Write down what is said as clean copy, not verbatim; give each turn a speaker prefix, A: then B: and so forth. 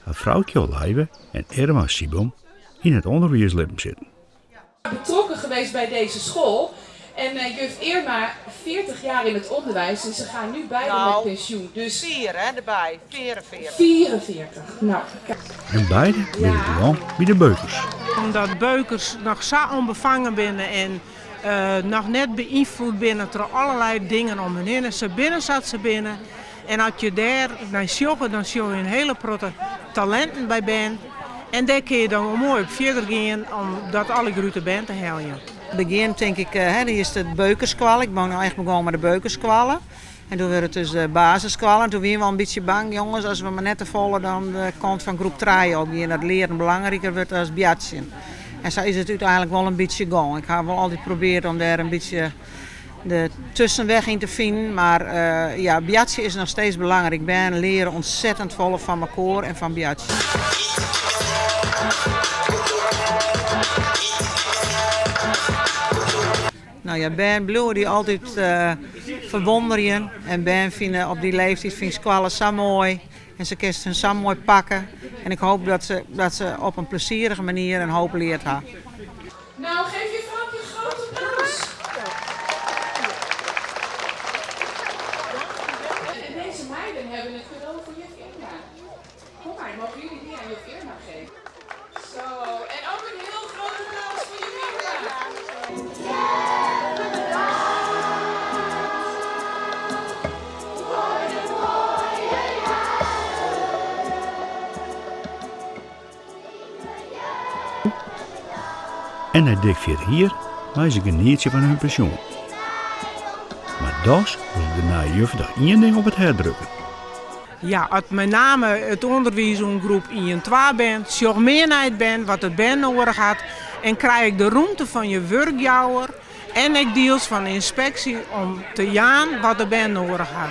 A: Ha Froukje Olijve en Irma Sibum yn it ûnderwiislibben sitten.
B: Betrokken geweest bij deze school. En eh, juf Irma, 40 jaar in het onderwijs en ze gaan nu beide
C: Nou,
B: met pensioen. Dus
C: 4 hè, erbij. 44.
B: 44. Nou, kijk.
A: En beide binne dwaande by de beukers.
D: Omdat beukers noch sa ûnbefangen binne en eh, noch net beynfloede binne troch allerlei dingen om hun hinne. Se binne sa't se binne. En as je dêr nei sjogge, dan sjogge je in hiele protte talinten by bern. En dêr kinne je dan wol moai op fierder gean om dat allegear út de bern te heljen.
C: Begjin tink ik, hè, de earste beukerskoalle. Ik ben no echt begûn mei de beukerskoalle. En doe wurdt it dus de basisskoalle. En doe wiene we al in bytsje bang, jonges, as we mar net te folle dan de kant fan groep trije opgean, dat learen belangriker wurdt as boartsjen. En sa is it úteinlik wol in bytsje gong. Ik ha wol altyd probearre om dêr in bytsje de tuskenweg yn te finen. Mar uh, ja, boartsje is noch steeds belangryk. Bern leare ontzettend folle fan mekoar en fan boartsje. No ja, bern bliuwe dy altyd uh, ferwûnderjen. En bern fine op dy leeftiid fine skoalle sa moai. En se kinst hun sa moai pakke. En ik hoopje dat se op in plezierige manier in hoop leard ha.
B: Nou, geef je Froukje een groot applaus. En deze meiden hebben het cadeau voor juf Irma. Kom maar, mogen jullie die aan juf Irma geven? Zo, en ook een heel groot applaus voor juf Irma.
A: En nei dik 40 jier meie se genietsje fan hun pensjoen. Mar dochs wol ik de nije juf noch ien ding op it hert drukke.
D: Ja, as mei name it ûnderwiis oan groep ien, twa bern, sjoch mear nei it bern, wat it bern noadich hat en krij ek de rûmte fan je wurkjouwer en ek diels fan de ynspeksje om te jaan wat de bern noadich ha.